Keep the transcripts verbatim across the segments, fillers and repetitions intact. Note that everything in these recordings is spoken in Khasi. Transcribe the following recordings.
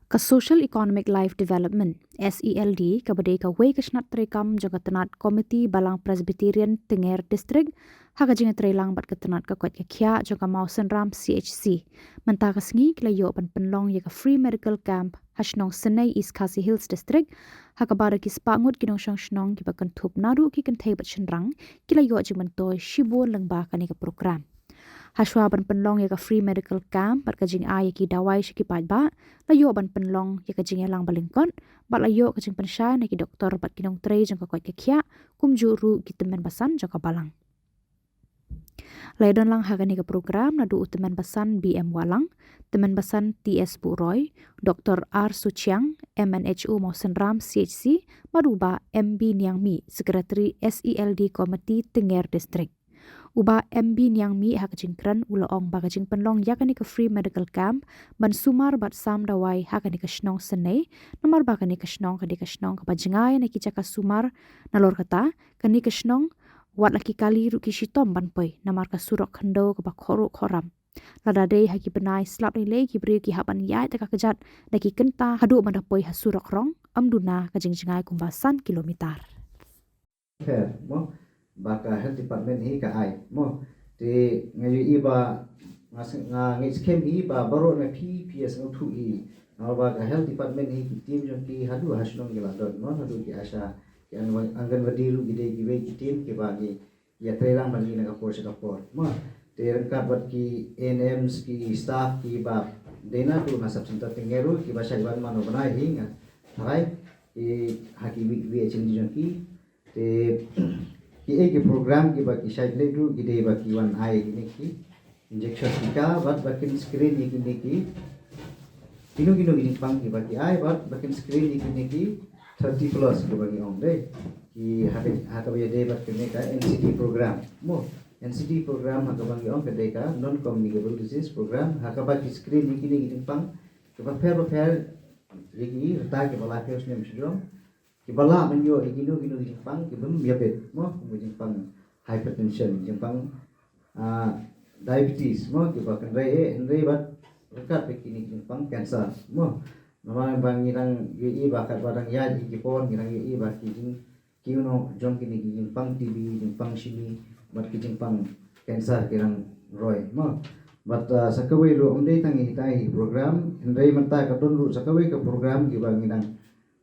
Ka Social Economic Life Development, S E L D, kaba dei kawei ka shnat treikam jong ka tnat Komiti Balang Presbyterian Tenger District, ha ka jingtreilang bad ka tnat ka koit ka khiah jong ka Mawsynram C H C, mynta ka sngi ki la ïoh ban pynlong ïa ka free medical camp ha shnong Synei, East Khasi Hills District, ha kaba da ki spah ngut ki nongshong shnong kiba kynthup naduh ki kynthei bad shynrang, ki la ïoh jingmyntoi shibun lyngba kane ka program. Hashwa ban pynlong ïa ka free medical camp bad ka jingai ïa ki dawai sha ki paidbah, la ïoh ban pynlong ïa ka jingïalang ba lyngkot bad la ïoh ka jingpynshai na ki doktor bad ki nongtrei jong ka koit ka khiah, kumjuh ruh ki tymmen basan jong ka balang. La ïadon lang ha kane ka program naduh u tymmen basan B M Wahlang, tymmen basan T S Buhroi, Doktor R Suchiang, M N H O Mawsynram C H C, bad u Bah M B Niangmih, Secretary S E L D Committee Tenger District. U Bah M B Niangmih ha ka jingkren u la ong ba ka jingpynlong ïa kane ka free medical camp ban sumar bad sam dawai ha kane ka shnong Synei, namar ba kane ka shnong ka dei ka shnong kaba jngai na ki jaka sumar. Nalor kata, kane ka shnong wat la ki kali ruh ki shitom ban poi namar ka surok khyndew kaba khohruh khohram. Lada dei ha ki bnai slap lei lei ki briew ki hap ban ïaid da ka kjat da ki kynta haduh ban da poi ha surok rong, ym duna ka jingjngai kumba san kilometer. Fair, mo, ba ka health department hi ka ai, mo. Te nga ïohi ba nga s-, nga ngeit skhem hi ba baroh na phi phi ïa sngewthuh hi. Namar ba ka health department hi ki team jong ki haduh ha shnong ki la don, mo, haduh ki ASHA, ki Angan-, Anganwadi ruh ki dei kiwei ki team kiba ngi ïatreilang bad ngi na ka por sha ka por, mo. Te ryngkat bad ki A N Ms, ki staff kiba dei naduh na sub center Tenger ruh kiba shait ban mano bnai hi, nga tharai ki ha ki week week jong ki. Te ki ei ki program kiba ki shait leh ruh ki dei ba ki wan ai kine ki injection tika bad ba kin screen ïa kine ki kino kino ki jingpang kiba ki ai bad ba kin screen ïa kine ki thirty plus kiba ngi ong dei. Ki ha ka, ha kaba ïadei bad kane ka N C D program, mo. N C D program ha kaba ngi ong ka dei ka non communicable disease program, ha kaba ki screen ïa kine ki jingpang kiba pher ba pher, ïa ki rta kiba laiphew snem shajrong, kiba lah ban ïoh ïa kino kino ki jingpang kiba ym ïabit, mo, kum ka jingpang hypertension, jingpang, ah, diabetes, mo, kiba kynrei eh, hynrei bad ryngkat bad kine ki jingpang cancer, mo. Namar ba ngi dang ïohi ba katba dang ïaid ïa ki por ngi dang ïohi ba ki jing, kino jong kine ki jingpang T B, jingpang shini bad ki jingpang cancer ki dang roi, mo. Bad, ah, sa kawei ruh ym dei tang ïa kita hi program, hynrei mynta ka don ruh sa kawei ka program kiba ngi dang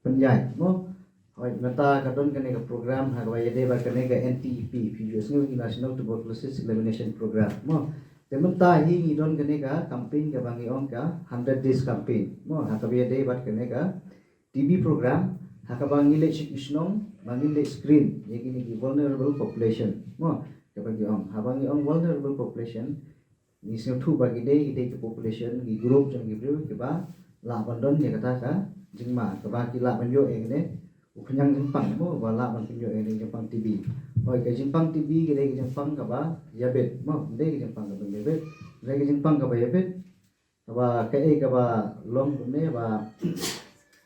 pynïaid, mo. Hooid, mynta ka don kane ka program ha kaba ïadei bad kane ka N T E P, phi ju sngew, National Tuberculosis Elimination Program, mo. Te mynta hi ngi don kane ka campaign kaba ngi ong ka hundred days campaign, mo, ha kaba ïadei bad kane ka T B program, ha kaba ngi leit sha ki shnong ba ngin leit screen ïa kine ki vulnerable population, mo. Kaba ngi ong, haba ngi ong vulnerable population, ngi sngewthuh ba ki dei, ki dei ki population, ki group jong ki briew kiba lah ban don ïa kata ka jingma, kaba ki lah ban ïoh ïa kane u khñiang jingpang, mo, ba lah ban pynïoh ïa kane jingpang T B. Hooid, ka jingpang T B ka dei ka jingpang kaba ïabit, mo, dei ka jingpang kaba ïabit, dei ka jingpang kaba ïabit. Kaba kaei kaba long kumne ba,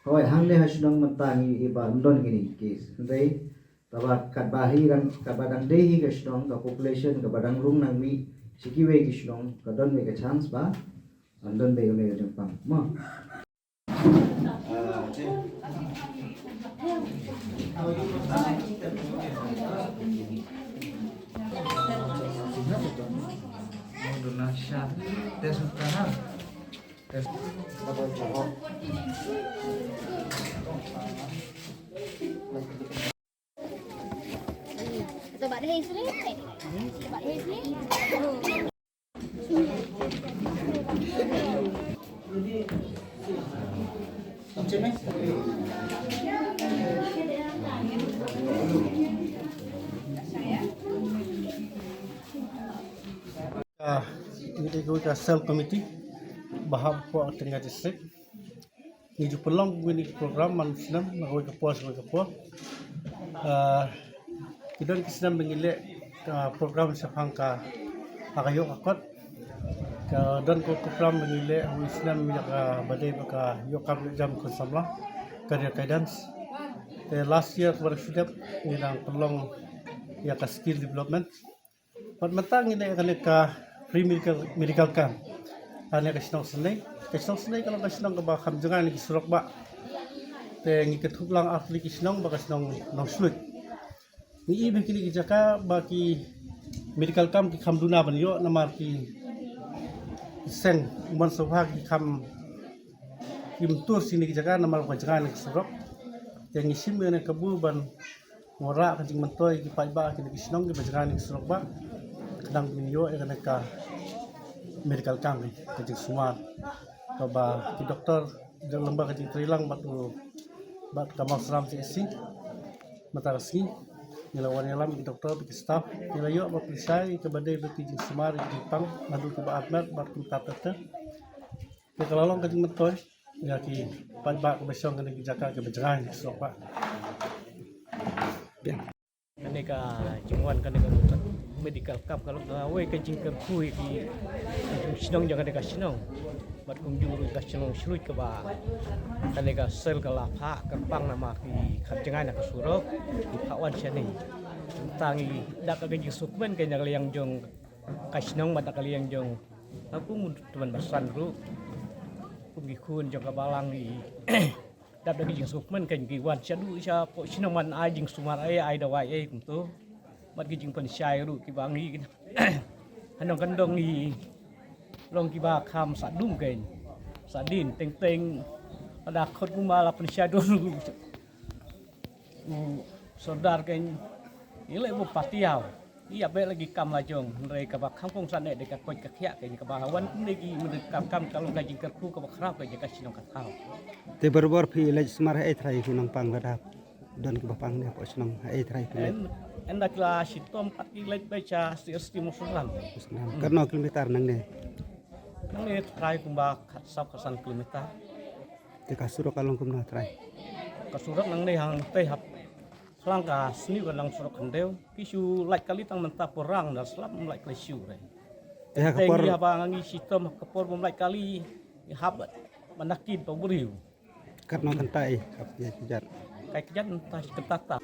hooid, hangne ha shnong mynta ngi ïohi ba ym don kine ki case. Hynrei kaba katba hi dang, kaba dang dei hi ka shnong, ka population kaba dang rung nang mih sha kiwei ki shnong, ka don wei ka chance ba ym don wei kane ka jingpang, mo. Ah, ngi dei kawei ka cell committee ba hap hapoh Tenger District. Ngi ju pynlong kine ki program man snem, na kawei ka por sha kawei ka por. Ah, ki don ki snem ba ngi leh, ah, program shaphang ka, ha ka ïoh ka kot. Ka don ka program ba ngi leh kawei snem ïa kaba dei ba ka ïoh kam ïoh jam khun samla, career guidance. Te last year kaba dang shu dep ngi dang pynlong ïa ka skill development. Bad mynta ngi leh kane ka free medical, medical camp. Tang ïa ka shnong Synei, ka shnong Synei ka long ka shnong kaba kham jngai na ki surok ba. Te ngi kynthup lang ar tylli ki shnong ba ka shnong Nongshluit. Ngi i ba kine ki jaka ba ki medical camp ki kham duna ban ïoh namar ki seng mon sopha ki kham kim tur sini ki jaka namar ba jaka ni ki surok. Te ngi shim ïa ka bu ban wanrah ka jingmyntoi ki paidbah kine ki shnong ki ba jaka ni ki surok ba khnang ban ïoh ïa kane ka medical camp ka jingsumar kaba ki doktor jong lamba ka jingtreilang bad u bad ka Mawsynram C H C. Mynta ka sngi ngi la wan ïalam ki doktor bad ki staff, ngi la ïoh ba pynshai kaba dei bad ki jingsumar ki jingpang naduh kiba armet bad kumta ter ter. Te ka la long ka jingmyntoi ïa ki paidbah kaba shong kane ki jaka kaba jngai ki surok ba. Kane ka jingwan kane ka medical camp ka long kawei ka jingkyrkhu ïa ki shnong jong kane ka shnong. Bad kumjuh ruh ka shnong Shluit kaba kane ka sel ka la phah kyrpang namar ki kham jngai na ka surok, ki phah wan shane. Tang i da ka jingsngewkmen ka na ka liang jong ka shnong bad na ka liang jong ka kum Tymmen Basan ruh. Kum ki khun jong ka balang i dap da ka jingsngewkmen kan ki wan shaduh shapoh shnong ban ai jingsumar ei, ai dawai ei kumto. Bad ki jingpynshai ruh kiba ngi ha nongkyndong ngi long kiba kham sah dum kan. Sah dien teng teng lada khot kumba la pynshai dum ruh. U sordar kan i leh bym pat ïaw. Ïa beh lagi kam la jong hynrei kaba kham kongsan eh da ka koit ka khiah kan kaba wan kumne ki mynta ka kam ka long ka jingkyrkhu kaba khraw ka jaka shnong ka thaw. Te barabor phi leit sumar haei trai phi nang pang lada don kiba pang ne hapoh shnong haei trai phi leit? En, en da ki la shitom pat ki leit beit sha C S T Mawsynram. Katno kilometer nangne? Nangne trai kumba khatsaw khatsan kilometer. Te ka surok ka long kumno trai? Ka surok nangne hangtei hap khlang ka sniew ka long surok khyndew. Ki shu lait kali tang mynta por rang da slap ym lait kali shu re. Te ha ka por, haba ngi shitom ha ka por bym lait kali hap ba nakit ba briew. Katno kynta i hap ïa kjat? Kai kjat mynta shi kynta ta.